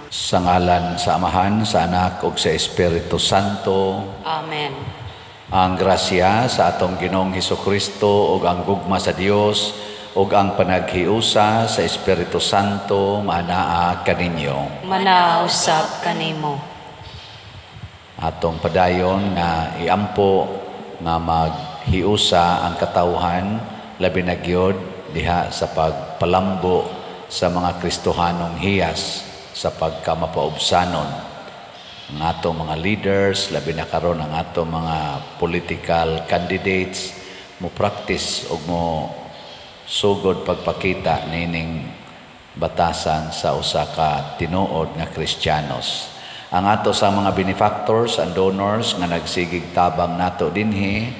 Sa ngalan sa Amahan, sa Anak ug sa Espiritu Santo. Amen. Ang grasya sa atong Ginoong Hesukristo ug ang gugma sa Dios ug ang panaghiusa sa Espiritu Santo maanaa kaninyo. Manaa usab kanimo. Atong padayon nga iampo nga maghiusa ang katawhan, labi na gyud diha sa pagpalambo sa mga Kristohanong hiyas sa pagkamapaubsanon. Ang atong mga leaders, labi na karon ang atong mga political candidates, mo practice og mo sugod pagpakita nining batasan sa usa ka tinuod nga Kristiyanos. Ang ato sa mga benefactors and donors nga nagsigig tabang nato dinhi,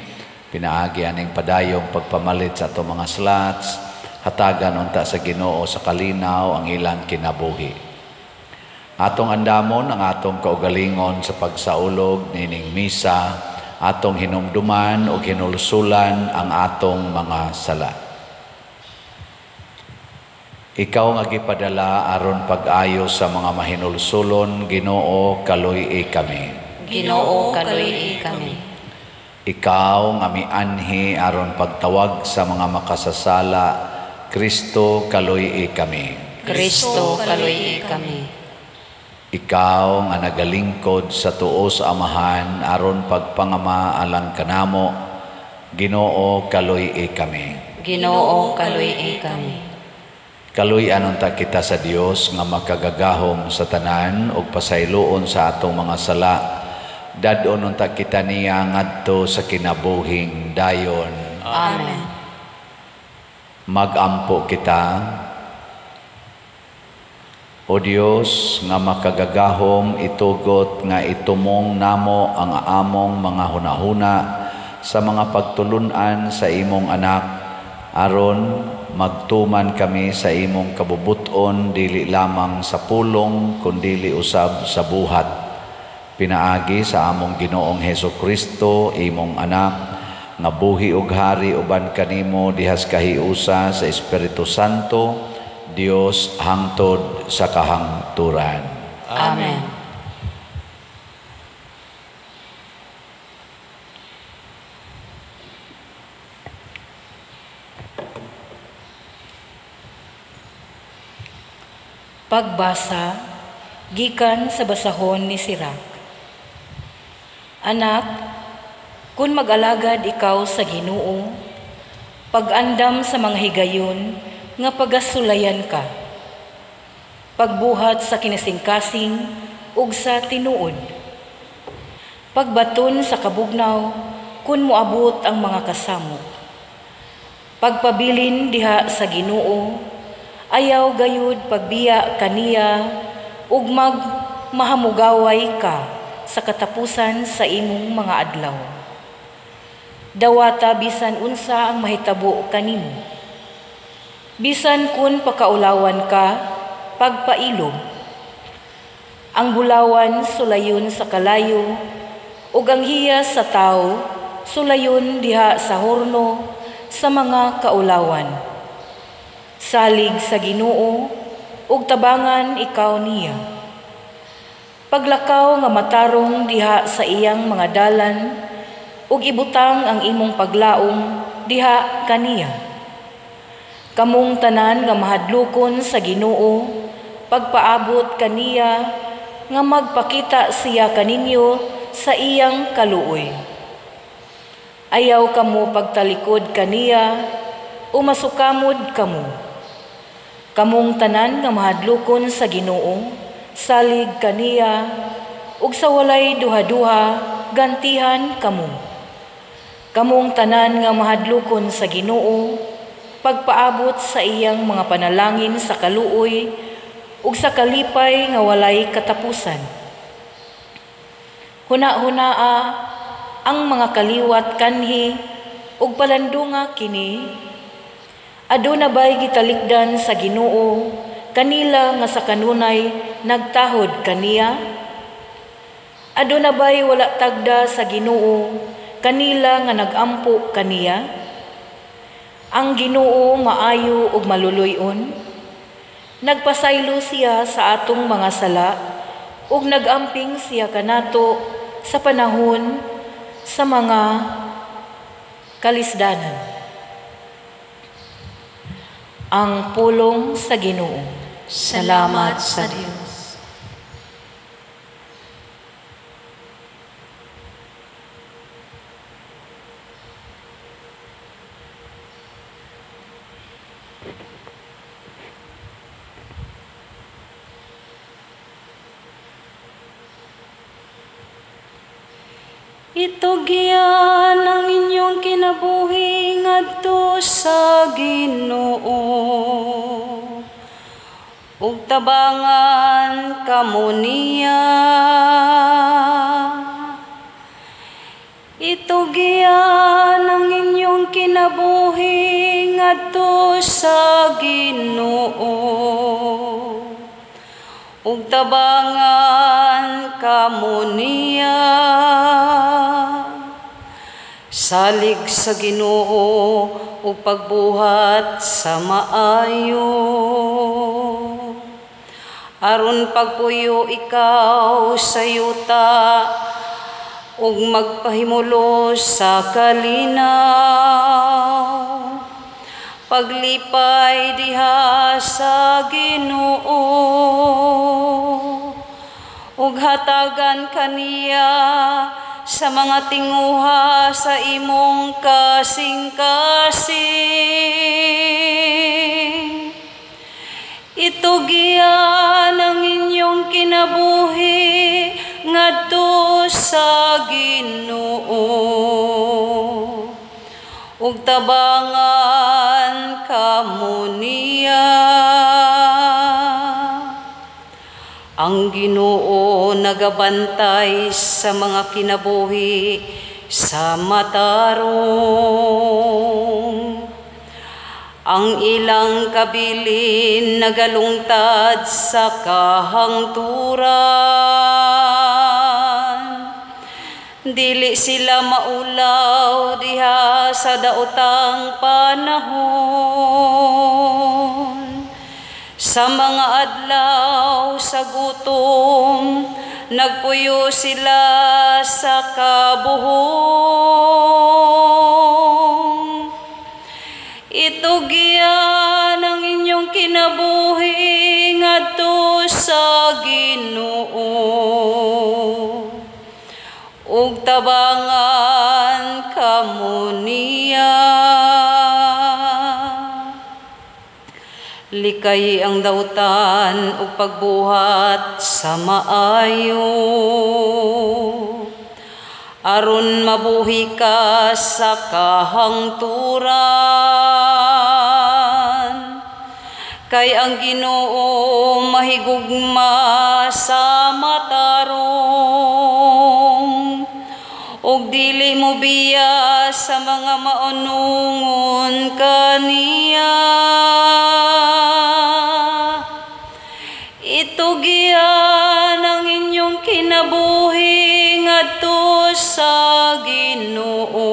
pinaagi aning padayong pagpamalit sa ato mga slots, hatagan unta sa Ginoo sa kalinaw ang ilang kinabuhi. Atong andamon ang atong kaugalingon sa pagsaulog nining misa, atong hinumduman ug hinulsulan ang atong mga sala. Ikaw nga gipadala aron pag-ayo sa mga mahinulsulon, Ginoo, kaluy-i kami. Ginoo, kaluy-i kami. Ikaw nga mianhi aron pagtawag sa mga makasasala, Kristo, kaluy-i kami. Kristo, kaluy-i kami. Ikaw nga nagalingkod sa tuo sa Amahan aron pagpangama alang kanamo, Ginoo, kaluy-i kami. Ginoo, kaluy-i kami. Kaluy-an unta kita sa Dios nga makagagahom sa tanan ug pasayloon sa atong mga sala. Dad-on unta kita niya ngadto sa kinabuhing dayon. Amen. Magampo kita. O Dios nga makagagahom, itugot nga itumong namo ang among mga hunahuna sa mga pagtulun-an sa imong anak, aron magtuman kami sa imong kabubuton, dili lamang sa pulong kundili usab sa buhat. Pinaagi sa among Ginoong Hesukristo, imong anak, nga buhi ug hari uban kanimo dihas kahiusa sa Espiritu Santo, Dios hangtod sa kahangturan. Amen. Pagbasa gikan sa basahon ni Sirach. Anak, kun mag-alagad ikaw sa Ginoo, pag-andam sa mga higayon nga pagasulayan ka. Pagbuhat sa kinasingkasing ug sa tinuod. Pagbaton sa kabugnaw kun moabot ang mga kasamok. Pagpabilin diha sa Ginoo, ayaw gayud pagbiya kaniya ug magmahamugaway ka sa katapusan sa imong mga adlaw. Dawata bisan unsa ang mahitabo kanimo. Bisan kun pakaulawan ka, pagpailob. Ang bulawan sulayon sa kalayo, ug ang hiyas sa tawo sulayon diha sa horno sa mga kaulawan. Salig sa Ginoo ug tabangan ikaw niya. Paglakaw nga matarong diha sa iyang mga dalan, ug ibutang ang imong paglaom diha kaniya. Kamong tanan nga mahadlokon sa Ginoo, pagpaabot kaniya nga magpakita siya kaninyo sa iyang kaluoy. Ayaw kamo pagtalikod kaniya o masukamod kamo. Kamong tanan nga mahadlokon sa Ginoo, salig kaniya ug sa walay duha-duha gantihan kamo. Kamong tanan nga mahadlokon sa Ginoo, pagpaabot sa iyang mga panalangin sa kaluoy ug sa kalipay nga walay katapusan. Huna-hunaa ang mga kaliwat kanhi ug palandunga kini. Aduna bay gitalikdan sa Ginoo kanila nga sa kanunay nagtahod kaniya? Aduna bay wala tagda sa Ginoo kanila nga nagampo kaniya? Ang Ginoo maayo ug maluluy-on, Nagpasaylo siya sa atong mga sala ug nagamping siya kanato sa panahon sa mga kalisdanan. Ang pulong sa Ginoo. Salamat sa Dios. Itugyan ang inyong kinabuhi ngadto sa Ginoo, ug tabangan kamo niya. Itugyan ang inyong kinabuhi ngadto sa Ginoo, ug tabangan kamo niya. Salig sa Ginoo ug pagbuhat sa maayo, aron pagpuyo ikaw sa yuta ug magpahimulos sa kalinaw. Paglipay diha sa Ginoo ug hatagan kaniya sa mga tinguha sa imong kasing-kasing. Itugyan ang inyong kinabuhi ngadto sa Ginoo, ug tabangan kamo niya. Ang Ginoo nagabantay sa mga kinabuhi sa matarong. Ang ilang kabilin nagalungtad sa kahangturan. Dili sila maulaw diha sa daotang panahon. Sa mga adlaw sa gutom, nagpuyo sila sa kabuhong. Itugyan ang inyong kinabuhi ngadto sa Ginoo, ug tabangan kamo niya. Likay ang dautan ug pagbuhat sa maayo, aron mabuhi ka sa kahangturan. Kay ang Ginoo mahigugma sa matarong, ug dili mo biya sa mga maunungon kaniya. Itugyan ang inyong kinabuhi ngadto sa Ginoo,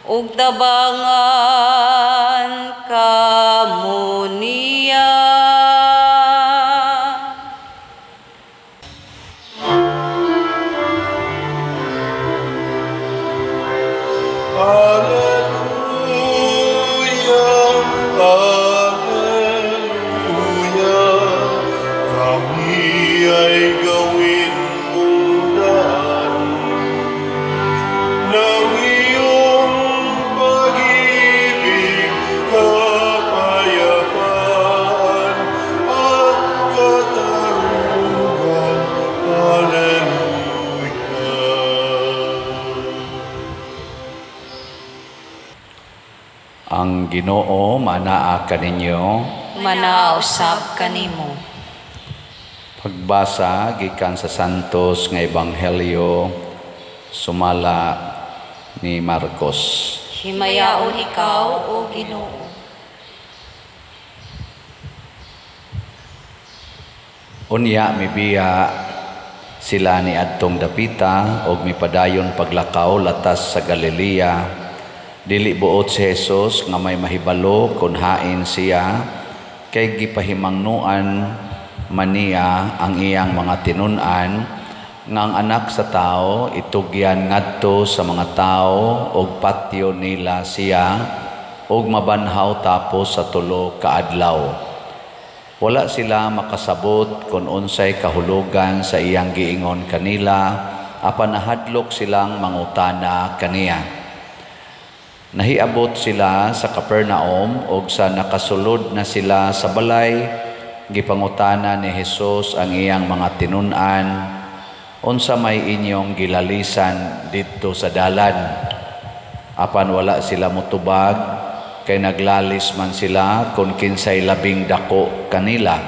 ug tabangan kamo niya. Ang Ginoo manaa kaninyo, manausab kanimo. Pagbasa gikan sa Santos nga Ebanghelyo sumala ni Marcos. Himayaon ikaw, o Ginoo. Unya mibiya sila ni adtong dapita og mipadayon paglakaw latas sa Galilea. Dili buot si Jesus nga may mahibalo kun hain siya, Kay gipahimangnuan man niya ang iyang mga tinun-an nga ang Anak sa Tao itugyan ngadto sa mga tawo og patyo nila siya og mabanhaw tapos sa 3 ka adlaw. Wala sila makasabot kung unsay kahulugan sa iyang giingon kanila, apan nahadlok silang mangutana kaniya. Nahiabot sila sa Capernaum og sa nakasulod na sila sa balay, gipangutana ni Hesus ang iyang mga tinun-an, unsa may inyong gilalisan didto sa dalan? Apan wala sila motubag, kay naglalis man sila kung kinsay labing dako kanila.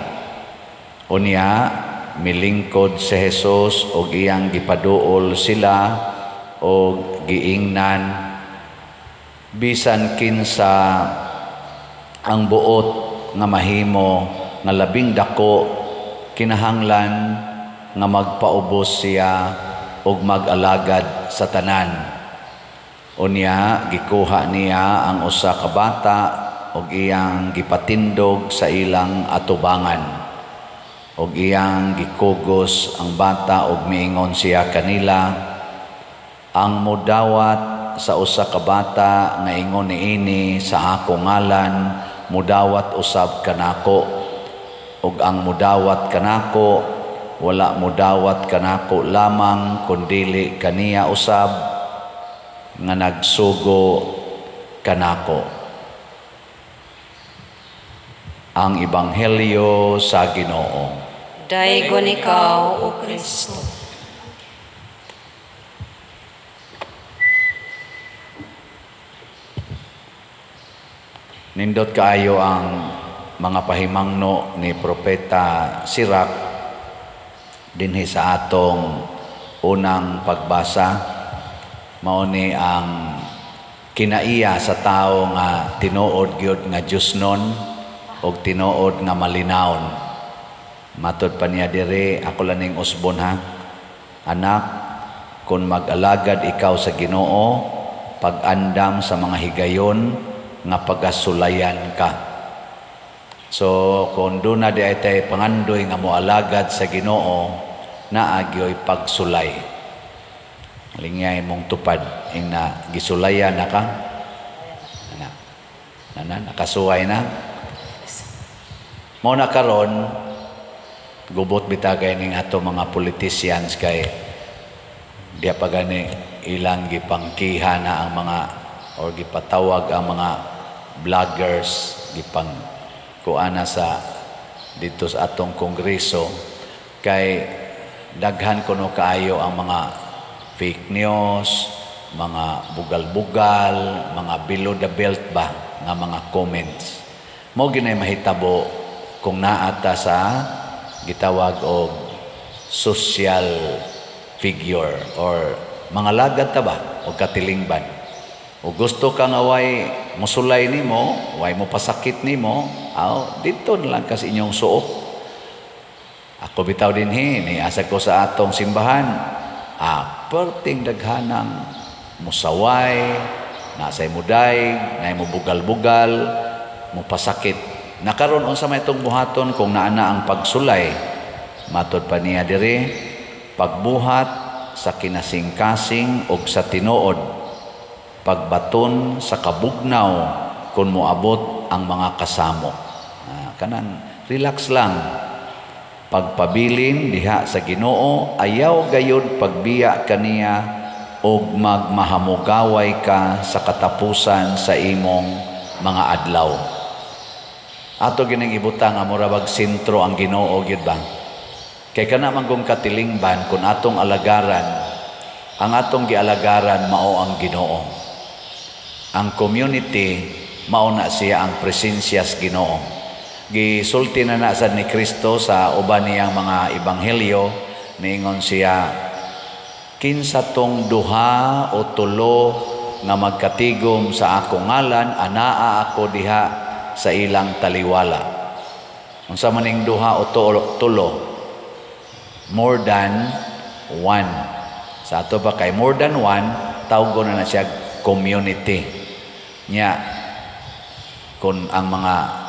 Unya milingkod si Hesus og iyang gipaduol sila og giingnan, bisan kinsa ang buot nga mahimo nga labing dako, kinahanglan nga magpaubos siya og mag-alagad sa tanan. Unya gikuha niya ang usa ka bata og iyang gipatindog sa ilang atubangan. Og iyang gikugos ang bata og miingon siya kanila, ang mudawat sa usa ka bata nga ingon niini sa ako ngalan, mudawat usab kanako. Ug ang mudawat kanako, wala mudawat kanako lamang, kundili kaniya usab nga nagsugo kanako. Ang Ebanghelyo sa Ginoo. Daygon ikaw, O Kristo. Nindot kaayo ang mga pahimangno ni Propeta Sirach dinhi sa atong unang pagbasa. Mao ni ang kinaiya sa tawo nga tinuod gyud nga Diosnon og tinuod nga malinawon. Matod pa niya diri, ako lang ning usbon ha. Anak, kung mag-alagad ikaw sa Ginoo, pag-andam sa mga higayon nga pagasulayan ka. So kung doon na di ay tayo pangandoy nga moalagad sa Ginoo, naagyo'y pagsulay. Lingyay mong tupad ing na gisulayan na ka. Na, na, nakasuway na. Mao na karon gubot bitagay ning ato mga politicians kay diya pa gani ilang gipangkiha na ang mga or gipatawag ang mga vloggers, gipang kuana sa dito sa atong kongreso kay daghan kuno kaayo ang mga fake news, mga bugal-bugal, mga below the belt ba nga mga comments. Mao ginay mahitabo kung naata sa gitawag og social figure or mga lagad ta ba o katilingban. O gusto ka nga way musulay nimo, way mo pasakit nimo, aw dito na lang kas inyong suok. Ako bitaw dinhi ni asa ko sa atong simbahan. Perting daghanang musaway, nasay muday, nay mo bugal-bugal, mo pasakit. Nakaron unsa may itong buhaton kung naana ang pagsulay. Matod pa niya diri, pagbuhat sa kinasingkasing og sa tinuod, pagbaton sa kabugnaw kung moabot ang mga kasamo. Kanang relax lang. Pagpabilin diha sa Ginoo, ayaw gayud pagbiya kaniya og magmahamugaway ka sa katapusan sa imong mga adlaw. Ato gining ibutang nga mura bag sentro ang Ginoo gyud ba? Kay kana man kung katilingban kun atong alagaran, ang atong gialagaran mao ang Ginoo. Ang community mao na siya ang presensya sa Ginoo. Gisulti na na sad ni Kristo sa uban niyang mga ebanghelyo, niingon siya, kinsa tong duha o tulo nga magkatigom sa akong ngalan, anaa ako diha sa ilang taliwala. Unsa man ning duha o tulo? More than one. Sa ato pa kay more than one, tawgon na na siya community. Nya kun ang mga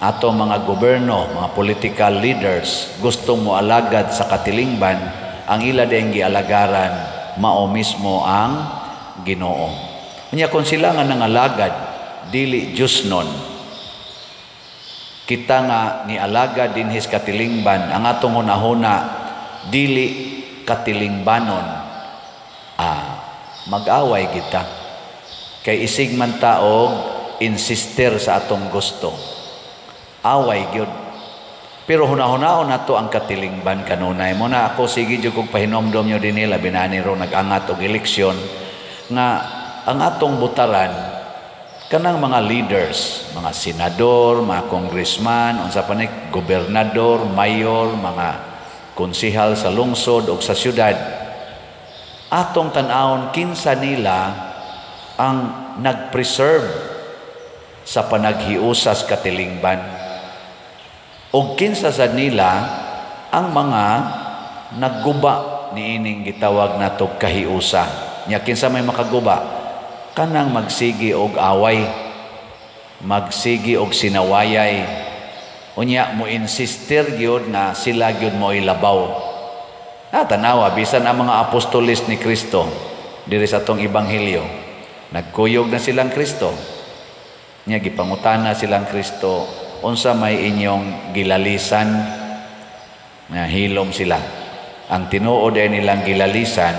ato mga gobyerno, mga political leaders gusto mo alagad sa katilingban, ang ila diyang gialagaran mao mismo ang Ginoo. Unya kung sila nga nangalagad dili Diyos nun, kita nga nialagad dinhis katilingban, ang atong hunahuna dili katilingbanon, mag-away kita. Kay isig man taog insister sa atong gusto. Away gyud. Pero hunahunaon nato ang katilingban kanunay. Muna ako sige jud kog pahinomdom nyo dinhi, labi na ni ro nag-angat og eleksyon, nga ang atong butaran kanang mga leaders, mga senador, mga congressman, unsa pa ni gobernador, mayor, mga konsehal sa lungsod o sa syudad, atong tan-awon kinsa nila ang nag-preserve sa panaghiusas katilingban o kinsa sa nila ang mga nagguba niining gitawag nato kahiusa. Nya kinsa may makaguba? Kanang magsigi og away, magsigi og sinawayay. Unya mo insister gyud nga sila gyud mo ilabaw. Tanawa bisan ang mga apostoles ni Kristo diri sa atong ebanghelyo, nagkuyog na silang Kristo. Nya gipangutana silang Kristo, unsa may inyong gilalisan? Nga hilom sila. Ang tinuod ay nilang gilalisan,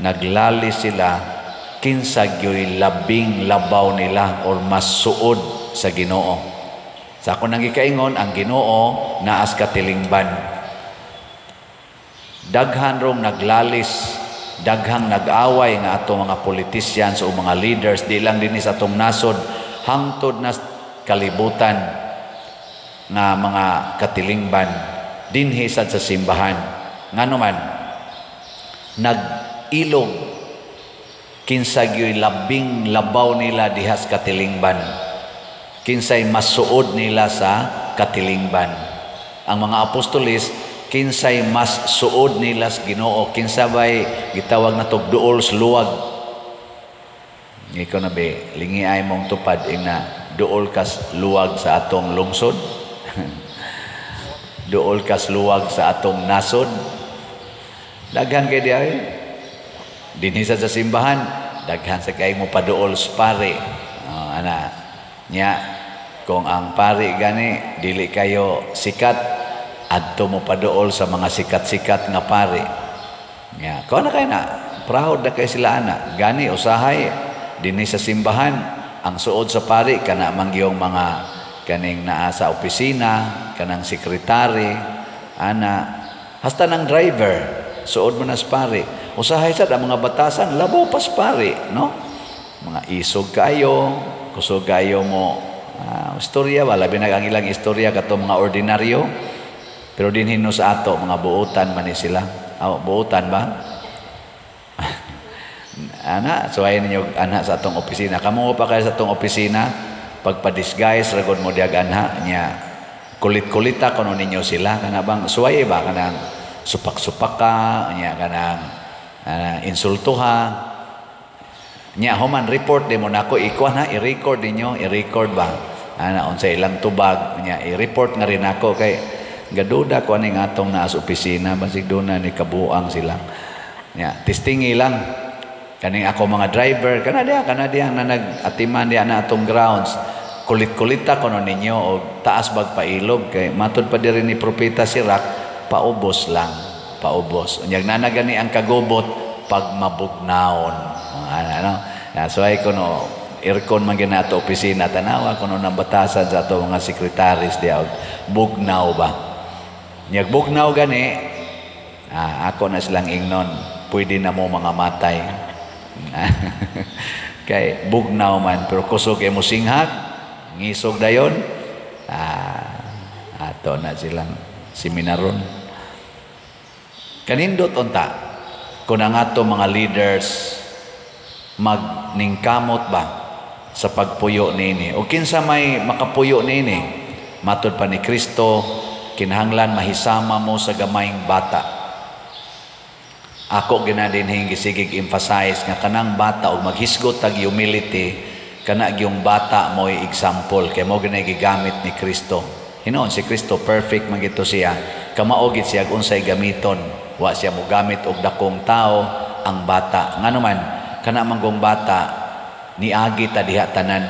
naglalis sila kinsa gyoy labing labaw nila or mas suod sa Ginoo. Sa ako nang gikaingon, ang Ginoo naas katilingban. Daghan rong naglalis, daghang nag-away nga ato mga politicians o mga leaders, di lang dinhi sa atong nasod, hangtod na kalibutan nga mga katilingban dinhi sad sa simbahan. Ngano man nag-ilog kinsa gyoy labing labaw nila dihas katilingban, kinsay masuod nila sa katilingban. Ang mga apostoles, kinsay mas suod nila sa Ginoo, kinsa bay gitawag na duol sa luwag. Ikaw na be, lingiay mong tupad ing na duol kas luwag sa atong lungsod. Duol kas luwag sa atong nasod. Daghan kay diay. Dinhi sa simbahan, daghan sa kay mo paduol sa pare. Oh, ana nya kung ang pare gani dili kayo sikat, adto mo paduol sa mga sikat-sikat nga pare. Nya, ko na kay na, proud na kay sila ana. Gani usahay dinhi sa simbahan ang suod sa pare kana mangyong mga kaning naa sa opisina, kanang sekretary, ana, hasta ng driver, suod mo na sa pare. Usahay sad ang mga batasan, labaw pas pare, no? Mga isog kayo, kusog kayo mo, istorya ba, labi na ang ilang istorya kato mga ordinaryo, pero dinhi no sa ato, mga buutan man ni sila. Oh, buutan ba? Ana, suwayan ninyo ana sa atong opisina. Kamo pa kayo sa atong opisina, pagpa-disguise ragod mo diag anha nya kulit-kulita kuno ninyo sila, kana bang suway ba kanang supak-supak ka nya, kanang insultuha nya, human report di mo nako ikuan ha, i-record ninyo, i-record ba ana unsa ilang tubag nya, i-report nga rin ako kay gaduda ko aning atong naa sa opisina, basig duna ni kabuang sila nya, testingi lang kaning ako mga driver kana diya na nag-atiman diya na atong grounds, kulit-kulita kuno ninyo og taas bag pailog kay matud pa diri ni Propeta Sirak, paubos lang, paubos. Unyag nana gani ang kagubot pag mabugnaon. Ano? So ay kuno aircon man gyud ato opisina, tanawa kuno nang batasan sa ato mga sekretaris diya bugnaw ba. Unyag bugnaw gani, ako na silang ingnon, pwede na mo mga matay. Kay bugnaw man pero kusog imo singhag, ngisog dayon, ato na silang seminaron. Kanindot unta kung ang ato mga leaders magningkamot ba sa pagpuyo niini, o kinsa may makapuyo niini, matud pa ni Kristo, kinahanglan mahisama mo sa gamayng bata. Ako ginadinhing gisigig emphasize nga kanang bata og maghisgot tag humility, Kana gyung bata mo'y example kay mo ginay gigamit ni Kristo. Hinuon si Kristo perfect man gito siya. Kamao gid siya unsay gamiton. Wa siya mogamit og dakong tao ang bata. Ngano man kana man gong bata niagi ta diha tanan.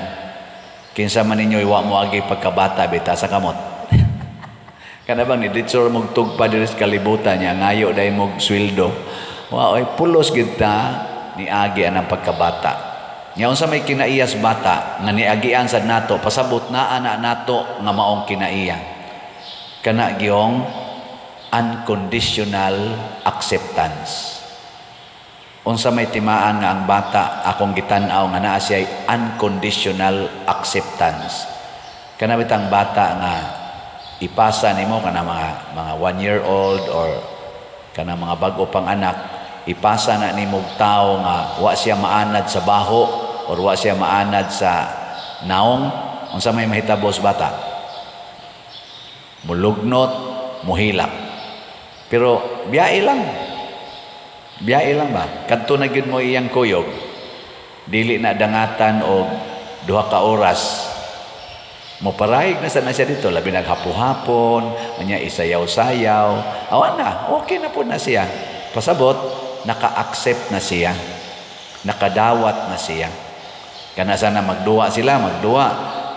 Kinsa man ninyo wa mo agi pagkabata bita sa kamot. Kana bang ni ditsor mog tugpa diri sa kalibutan niya ngayo dai mog sweldo. Wa oy pulos gid ta niagi anang pagkabata. Nya unsa may kinaiyas bata nga niagian sad nato pasabot naa na nato nga maong kinaiya. Kana gyong unconditional acceptance. Unsa may timaan nga ang bata akong gitan-aw nga naa siya unconditional acceptance. Kana bitang bata nga ipasa nimo kana mga 1 year old or kana mga bag-o pang anak, ipasa na nimo og tawo nga wa siya maanad sa baho or wa siya maanad sa naong, unsa may mahitabo sa bata? Mulugnot, muhilak. Pero biyahe lang. Biyahe lang ba? Kadto na gyud mo iyang kuyog. Dili na dangatan og 2 ka oras. Moparahig na sana siya dito, labi naghapo-hapon, unya isayaw-sayaw. Awa na, okay na po na siya. Pasabot, naka-accept na siya. Nakadawat na siya. Kana sana magduwa sila, magduwa.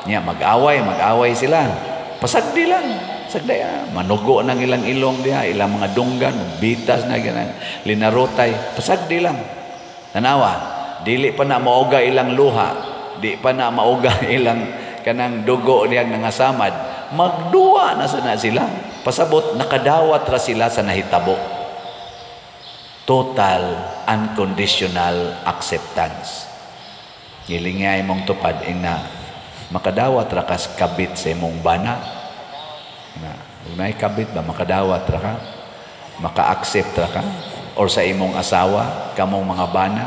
Nya mag-away, mag-away sila. Pasagdi lang. Sagdi, manugo ng ilang ilong diha, ilang mga dunggan, bitas na ganang linarotay. Pasagdi lang. Tanawa, dili pa na maoga ilang luha, di pa na maoga ilang kanang dugo dihang nangasamad. Magduwa na sana sila. Pasabot, nakadawat ra sila sa nahitabo. Total unconditional acceptance. Gilingay mong tupad ina makadawat ra kas kabit sa imong bana. Na, unay kabit ba makadawat ra ka? Maka-accept ra ka? Or sa imong asawa, kamong mga bana?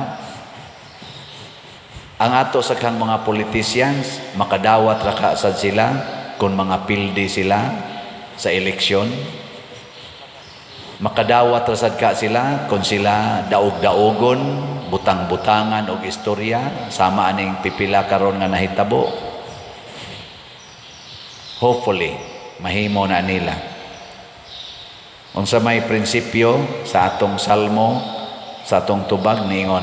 Ang ato sa kang mga politicians, makadawat ra ka sad sila kung mga pildi sila sa eleksyon. Makadawat ra sad ka sila kung sila daog-daogon, butang-butangan og istorya sama aning pipila karon nga nahitabo. Hopefully mahimo na nila. Unsa may prinsipyo sa atong salmo, sa atong tubag ningon,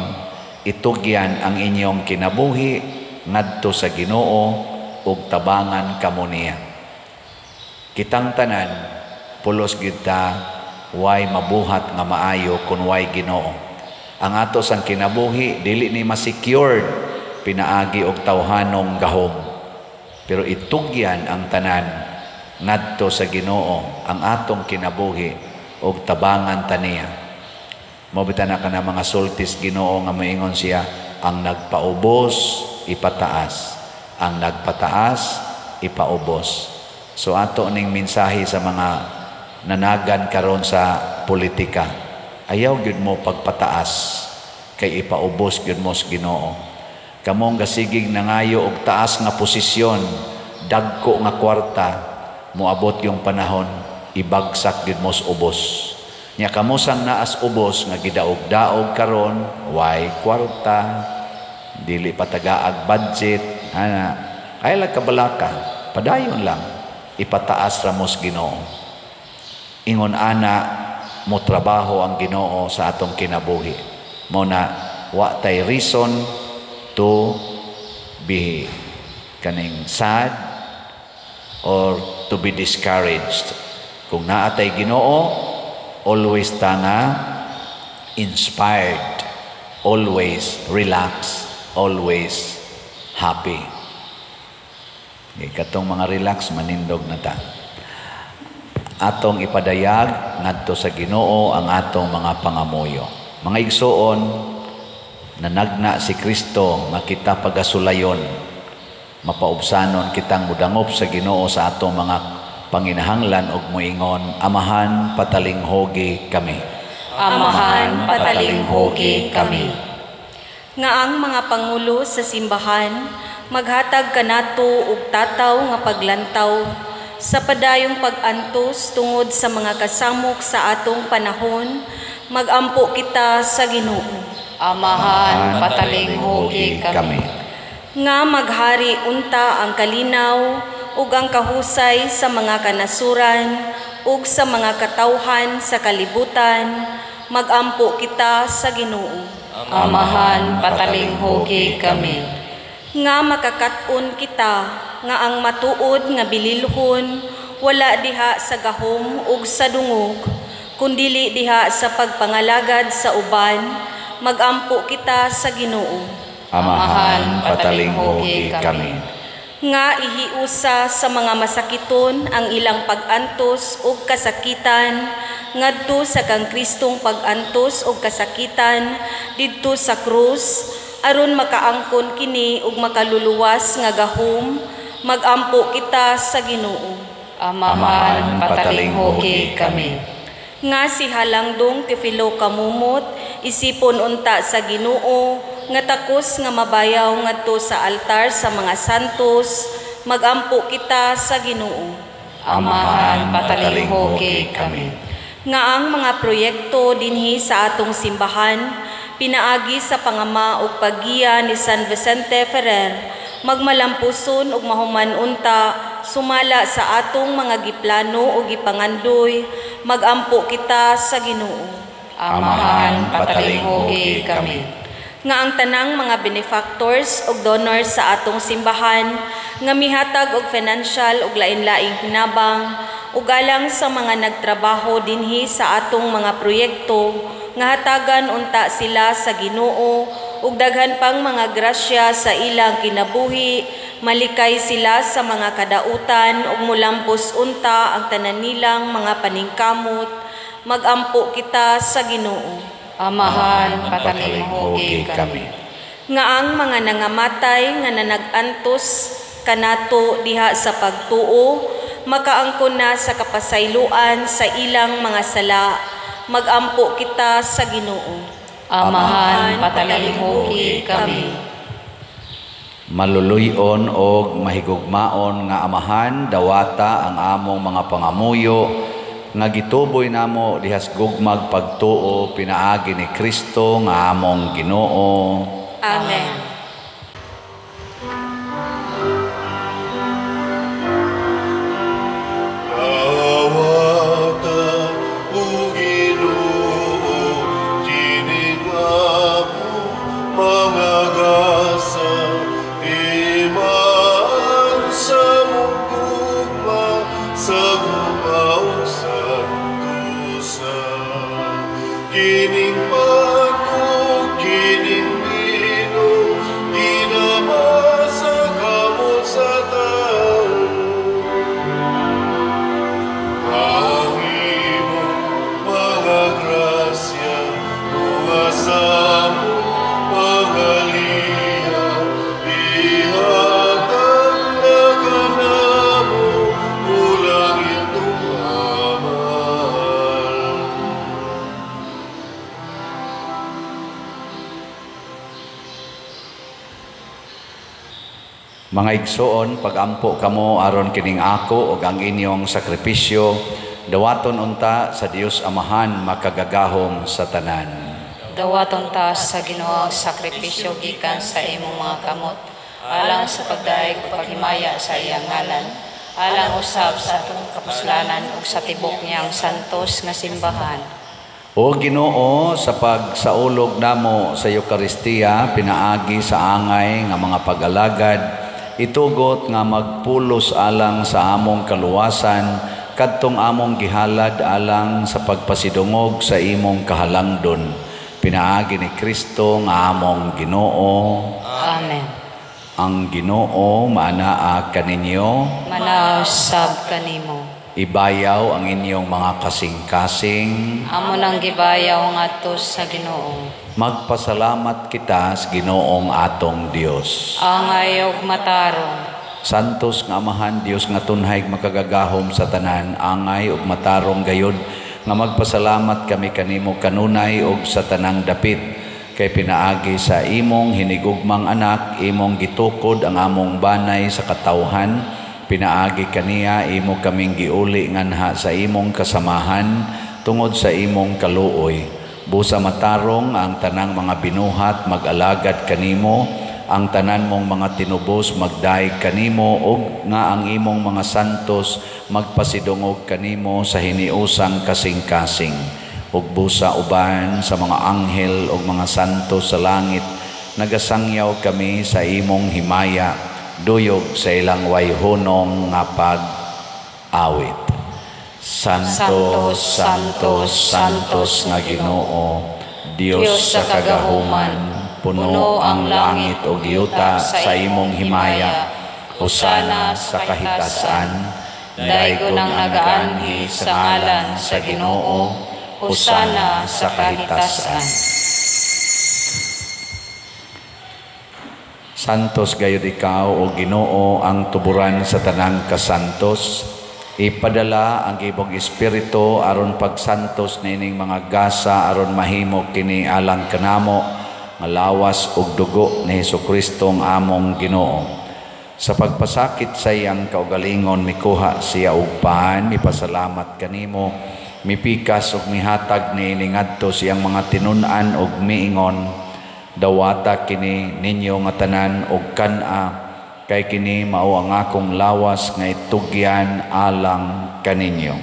itugyan ang inyong kinabuhi ngadto sa Ginoo ug tabangan kamo niya. Kitang tanan pulos gyud ta way mabuhat nga maayo kun way Ginoo. Ang ato sang kinabuhi dili ni ma-secured pinaagi og tawhanong gahom. Pero itugyan ang tanan ngadto sa Ginoo ang atong kinabuhi og tabangan ta niya. Mao bitaw na kana mga sultis Ginoo nga moingon siya, ang nagpaubos ipataas, ang nagpataas ipaubos. So ato ning mensahe sa mga nanagan karon sa politika, ayaw gyud mo pagpataas kay ipaubos gyud mo sa Ginoo. Kamong gasigig nangayo og taas nga posisyon, dagko nga kwarta, moabot yung panahon ibagsak gyud mo sa ubos. Nya kamo sang naas ubos nga gidaog-daog karon, way kwarta, dili patagaag budget, ana, ay lang kabalaka, padayon lang ipataas ra mo sa Ginoo. Ingon ana mo trabaho ang Ginoo sa atong kinabuhi. Mo na wa tay reason to be kaning sad or to be discouraged. Kung naa tay Ginoo, always ta nga inspired, always relax, always happy. Katong mga relax, manindog na ta. Atong ipadayag ngadto sa Ginoo ang atong mga pangamuyo. Mga igsoon, nanagna si Kristo nga kita pagasulayon, mapaubsanon kitang mudangop sa Ginoo sa atong mga panginahanglan og moingon, Amahan, patalinghogi kami. Amahan, patalinghogi kami. Nga ang mga pangulo sa simbahan maghatag kanato og tataw nga paglantaw sa padayong pag-antos tungod sa mga kasamok sa atong panahon, magampo kita sa Ginoo. Amahan, patalinghogi kami. Nga maghari unta ang kalinaw ug ang kahusay sa mga kanasuran ug sa mga katawhan sa kalibutan, magampo kita sa Ginoo. Amahan, patalinghugi kami. Nga makakat-on kita nga ang matuod nga bililhon wala diha sa gahom ug sa dungog, kundili diha sa pagpangalagad sa uban, magampo kita sa Ginoo. Amahan, patalinghugi kami. Nga ihiusa sa mga masakiton ang ilang pag-antos ug kasakitan ngadto sa kang Kristong pag-antos ug kasakitan didto sa krus, aron makaangkon kini ug makaluluwas nga gahom, magampo kita sa Ginoo. Amahan, patalinghugi kami. Nga si Halangdong Teofilo Camomot isipon unta sa Ginoo nga takos nga mabayaw ngadto sa altar sa mga santos, magampo kita sa Ginoo. Amahan, patalinghugi kami. Nga ang mga proyekto dinhi sa atong simbahan pinaagi sa pangama ug paggiya ni San Vicente Ferrer magmalampuson ug mahuman unta sumala sa atong mga giplano ug gipangandoy, magampo kita sa Ginoo. Amahan, patalinghugi kami. Nga ang tanang mga benefactors ug donors sa atong simbahan nga mihatag og financial ug lain-laing hinabang ug alang sa mga nagtrabaho dinhi sa atong mga proyekto nga hatagan unta sila sa Ginoo ug daghan pang mga grasya sa ilang kinabuhi, malikay sila sa mga kadautan ug mulampos unta ang tanan nilang mga paningkamot, magampo kita sa Ginoo. Amahan, patalinghugi kami. Nga ang mga nangamatay nga nanag-antos kanato diha sa pagtuo, makaangkon na sa kapasayloan sa ilang mga sala, magampo kita sa Ginoo. Amahan, patalinghugi kami. Maluluyon og mahigugmaon nga Amahan, dawata ang among mga pangamuyo nga gituboy namo dihas gugmag pagtuo pinaagi ni Kristo nga among Ginoo. Amen. Mga igsoon, pagampo kamo aron kining ako ug ang inyong sakripisyo, dawaton unta sa Dios Amahan makagagahom sa tanan. Dawaton ta sa Ginoo ang sakripisyo gikan sa imong mga kamot, alang sa pagdayeg ug paghimaya sa iyang ngalan, alang usab sa atong kapuslanan ug sa tibok niyang santos nga simbahan. O Ginoo, sa pagsaulog namo sa Eukaristiya, pinaagi sa angay nga mga pag-alagad, itugot nga magpulos alang sa among kaluwasan, kadtong among gihalad alang sa pagpasidungog sa imong kahalangdon. Pinaagi ni Kristo nga among Ginoo. Amen. Ang Ginoo maanaa kaninyo, manausab kanimo. Ibayaw ang inyong mga kasing-kasing. Amo nang gibayaw ngadto sa Ginoo. Magpasalamat kita sa Ginoong atong Dios. Angay og matarong. Santos nga Amahan, Dios nga tunhay makagagahom sa tanan, angay og matarong gayod nga magpasalamat kami kanimo kanunay og sa tanang dapit, kay pinaagi sa imong hinigugmang anak, imong gitukod ang among banay sa katawhan. Pinaagi kaniya imo kaming giuli nganha sa imong kasamahan tungod sa imong kaluoy. Busa matarong ang tanang mga binuhat mag-alagad kanimo, Ang tanan mong mga tinubos magdaig kanimo ug nga ang imong mga santos magpasidungog kanimo sa hiniusang kasing-kasing. Ug busa uban sa mga anghel ug mga santos sa langit, nagasangyaw kami sa imong himaya, duyog sa ilang wayhunong nga pag-awit. Santo, Santo, Santos nga Ginoo, Dios sa kagahuman, puno ang langit ug yuta sa imong himaya. Hosana sa kahitasan, daygon ang nagaanhi sa ngalan sa Ginoo, hosana sa kahitasan. Santos gayud ikaw o Ginoo, ang tuburan sa tanang kasantos. Ipadala ang imong espiritu aron pagsantos niining mga gasa aron mahimo kini alang kanamo nga lawas ug dugo ni Hesukristo ang among Ginoo. Sa pagpasakit sa iyang kaugalingon mikuha siya og pan, mipasalamat kanimo, mipikas ug mihatag niini ngadto sa iyang mga tinun-an ug miingon, dawata kini ninyo nga tanan og kan-a, kay kini mao ang akong lawas nga itugyan alang kaninyo.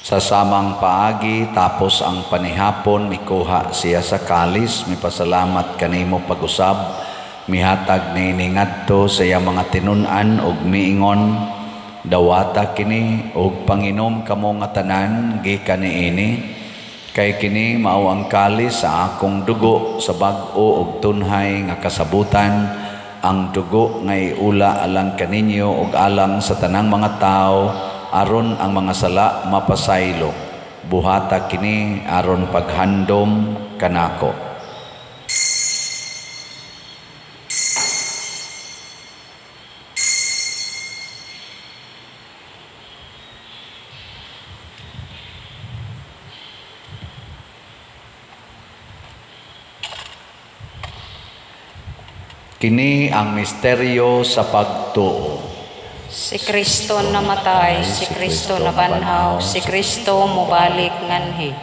Sa samang paagi, tapos ang panihapon, mikuha siya sa kalis, mipasalamat kanimo pag-usab, mihatag niini ngadto sa iyang mga tinun-an ug miingon, dawata kini ug panginom kamo nga tanan gikan niini, kay kini mao ang kalis sa akong dugo sa bag-o ug tunhay nga kasabutan, ang dugo nga iula alang kaninyo ug alang sa tanang mga tawo, aron ang mga sala mapasaylo. Buhata kini aron paghandom kanako. Kini ang misteryo sa pagtuo. Si Kristo namatay, si Kristo nabanhaw, si Kristo mobalik nganhi.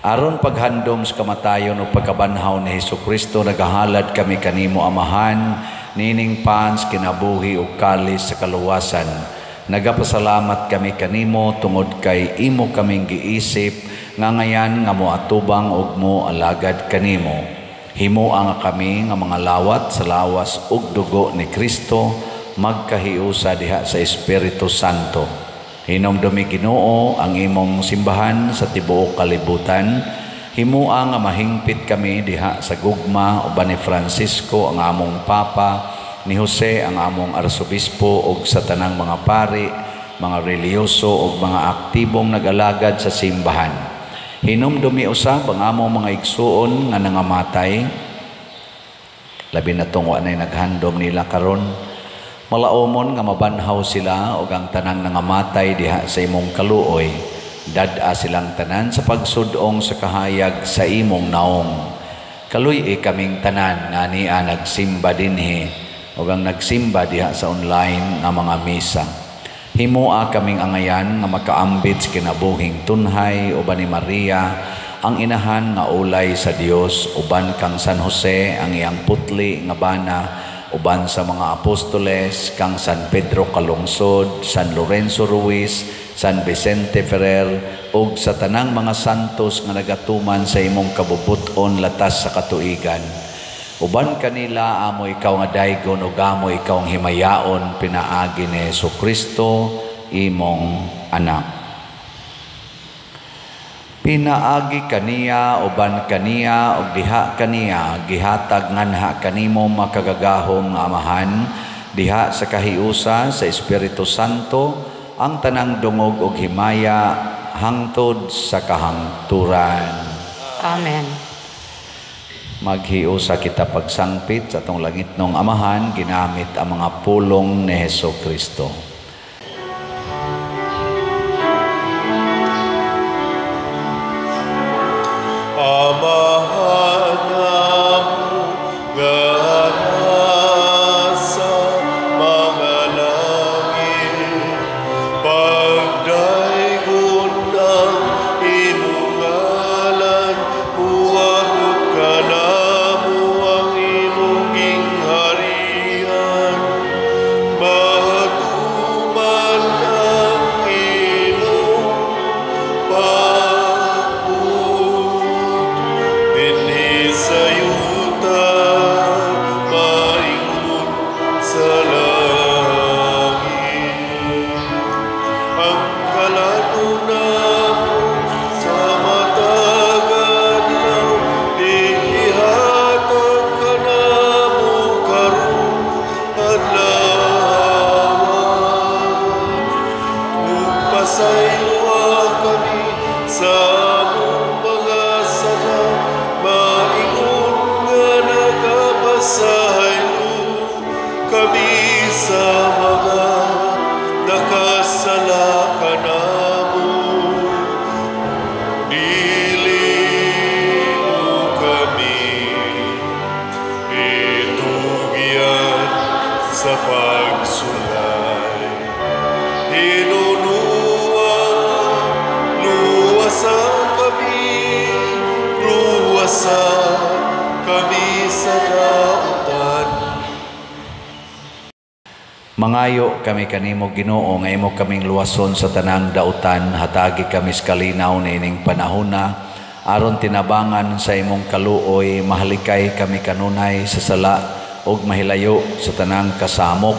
Aron paghandom sa kamatayon o pagkabanhaw ni Hesukristo, nagahalad kami kanimo Amahan, nining pans kinabuhi ug kalis sa kaluwasan. Nagapasalamat kami kanimo tungod kay imo kaming giisip nga ngayan nga moatubang ug mo alagad kanimo. Himoa nga kami nga mga lawat sa lawas ug dugo ni Kristo, magkahiusa diha sa Espiritu Santo. Hinumdumi Ginoo ang imong simbahan sa tibuok kalibutan. Himoa nga mahingpit kami diha sa gugma uban ni Francisco ang among Papa, ni Jose ang among Arsobispo ug sa tanang mga pari, mga relihiyoso ug mga aktibong nag-alagad sa simbahan. Hinumdumi usab ang among mga igsuon nga nangamatay, labi na tong wa nay naghandom nila karon. Malaomon nga mabanhaw sila og ang tanang nangamatay diha sa imong kaluoy. Dad-a silang tanan sa pagsudong sa kahayag sa imong naong. Kaluy-i kaming tanan nga nia nagsimba dinhi og ang nagsimba diha sa online nga mga misa. Himoa kaming angayan nga makaambit sa kinabuhing tunhay uban ni Maria ang inahan nga ulay sa Dios, uban kang San Jose ang iyang putli nga bana, uban sa mga apostoles, kang San Pedro Calungsod, San Lorenzo Ruiz, San Vicente Ferrer, ug sa tanang mga santos nga nagatuman sa imong kabubut-on latas sa katuigan. Uban kanila amo ikaw nga daygon ug amo ikaw ang himayaon pinaagi ni Hesukristo imong anak. Pinaagi kaniya, uban kaniya, ug diha kaniya, gihatag nganha kanimo makagagahom nga Amahan, diha sa kahiusa sa Espiritu Santo, ang tanang dungog ug himaya hangtod sa kahangturan. Amen. Maghiusa kita pagsangpit sa atong langitnong Amahan, ginamit ang mga pulong ni Hesukristo. Amahan Ang kalan-on namo sa matag adlaw ihatag kanamo karong adlaw. Ug pasayloa kami sa among mga sala, maingon nga nagapasaylo kami sa mga nakasala kanamo. Dili mo kami itugyan sa pagsulay. Hinunua, luwasa kami, luwasa kami sa dautan. Mangayo kami kanimo, Ginoo, nga imo kaming luwason sa tanang dautan, hatagi kami sa kalinaw niining panahona aron tinabangan sa imong kaluoy mahalikay kami kanunay sa sala ug mahilayo sa tanang kasamok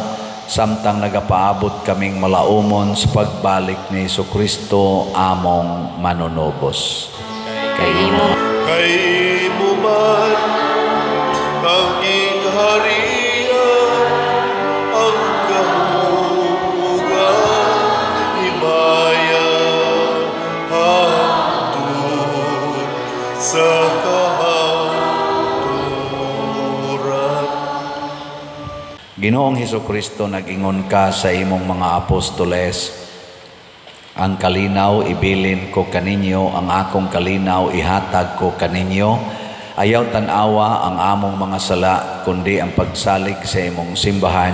samtang nagapaabot kaming malaumon sa pagbalik ni Kristo among manunubos. Kay imo Kay imo man ang gingharian, ang gahom ug ang himaya hangtod sa kahangturan. Ginoong Hesukristo, nag-ingon ka sa imong mga apostoles, "Ang kalinaw ibilin ko kaninyo, ang akong kalinaw ihatag ko kaninyo." Ayaw tan-awa ang among mga sala, kundi ang pagsalig sa imong simbahan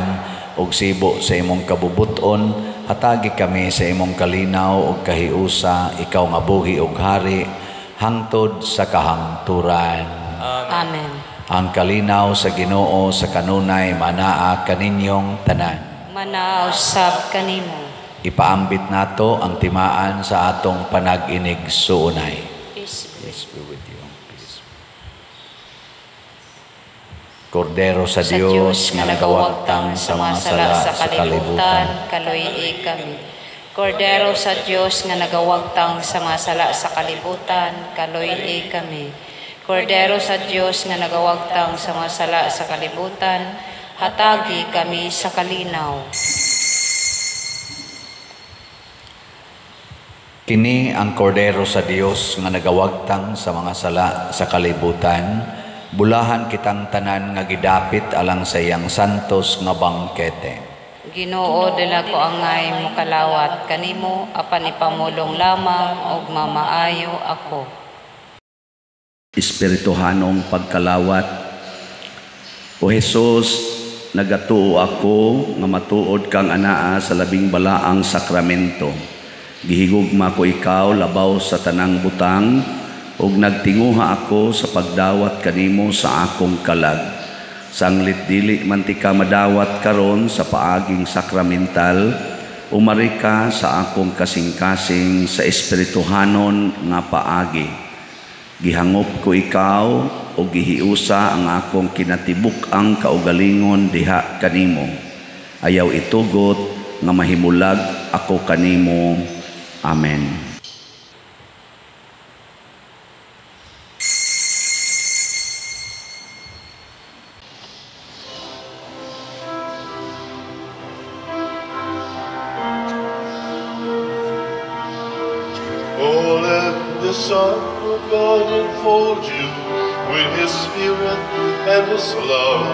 ug sibo sa imong kabubuton, hatagi kami sa imong kalinaw ug kahiusa, ikaw nga buhi ug hari hangtod sa kahangturan. Amen. Ang kalinaw sa Ginoo sa kanunay manaa kaninyong tanan. Manaa usab kanimo. Ipaambit nato ang timaan sa atong panag-inig-suunay. Peace. Peace be with you. Peace. Kordero sa Dios nga nagawagtang sa mga sala sa kalibutan, Kaluy-i kami. Kordero sa Dios nga nagawagtang sa mga sala sa kalibutan, kaluy-i kami. Kordero sa Dios nga nagawagtang sa mga sala sa kalibutan, hatagi kami sa kalinaw. Kini ang Kordero sa Dios nga nagawagtang sa mga sala sa kalibutan, bulahan kitang tanan nga gidapit alang sa iyang santos nga bangkete. Ginoo, dila ko angay mokalawat kanimo, apan ipamulong lamang og mamaayo ako. Espirituhanong pagkalawat. O Hesus, nagatuo ako nga matuod kang anaa sa labing balaang sakramento. Gihigugma ko ikaw labaw sa tanang butang ug nagtinguha ako sa pagdawat kanimo sa akong kalag. Sanglit dili man ti ka madawat karon sa paaging sakramental, umari ka sa akong kasing-kasing sa espirituhanon nga paagi. Gihangop ko ikaw o gihiusa ang akong kinatibuk-ang kaugalingon diha kanimo. Ayaw itugot nga mahimulag ako kanimo. Amen. Oh, let the Son of God enfold you with His Spirit and His love.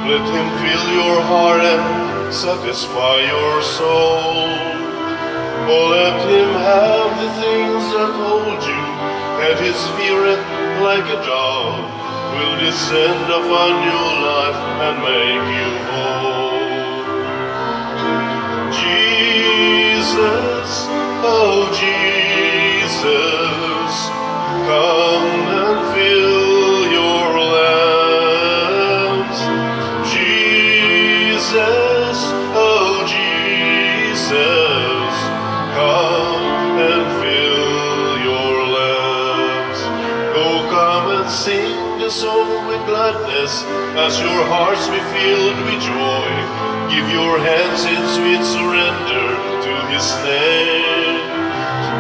Let Him fill your heart and satisfy your soul. Oh, let Him have the things that hold you, and His Spirit, like a dove, will descend upon your life and make you whole. Jesus, oh Jesus, come and fill your lamps. Jesus, oh Jesus, come and fill your lamps. Oh, come and sing a song with gladness, as your hearts be filled with joy. Give your hands in sweet surrender to His name.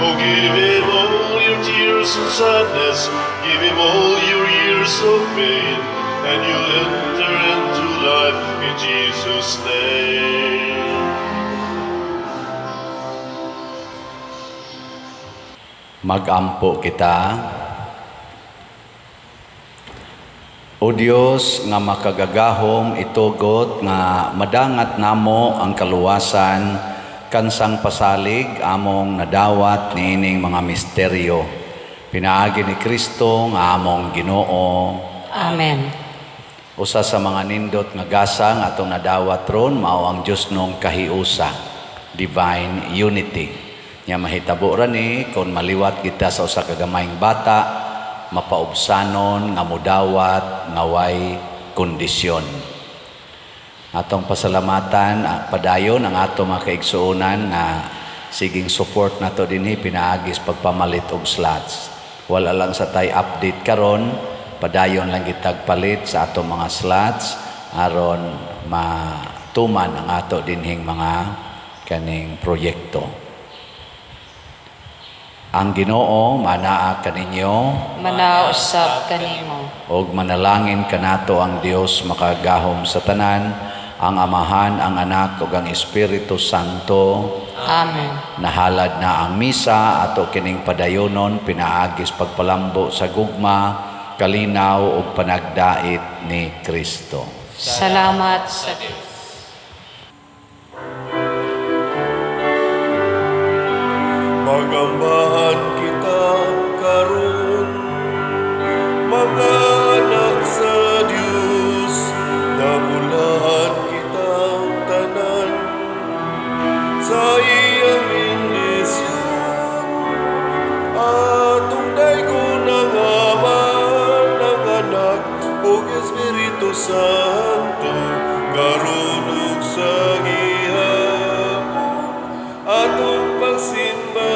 Oh, give him all your tears and sadness, give him all your years of pain, and you'll enter into life in Jesus' name. Magampo kita. O Dios nga makagagahom, itugot nga madangat namo ang kaluwasan kansang pasalig among nadawat niining mga misteryo. Pinaagi ni Kristo nga among Ginoo. Amen. Usa sa mga nindot nga gasa nga atong nadawat ron mao ang Diosnong kahiusa, divine unity. Nya mahitabo ra ni kon maliwat kita sa usa ka gamayng bata, mapaubsanon nga mudawat nga way kondisyon. Atong pasalamatan padayon ang ato mga kaigsuonan nga siging support nato dinhi pinaagis pagpamalit og slots. Wala lang sa tay update karon, padayon lang kitag palit sa ato mga slots aron matuman ang ato dinhing mga kaning proyekto. Ang Ginoo manaa kaninyo, manaa usab kanimo. Og manalangin kanato ang Dios makagahom sa tanan, ang Amahan, ang Anak ug ang Espiritu Santo. Amen. Nahalad na ang misa ato kining padayonon pinaagis pagpalambo sa gugma, kalinaw ug panagdait ni Kristo. Salamat sa Dios. Magambahan kita karon, mga anak sa Dios, nabulahan kitang tanan sa iyang bendisyon. Atong daygon ang Ama, ang Anak ug Espiritu Santo, karon ug sa gihapon atong pagsimba.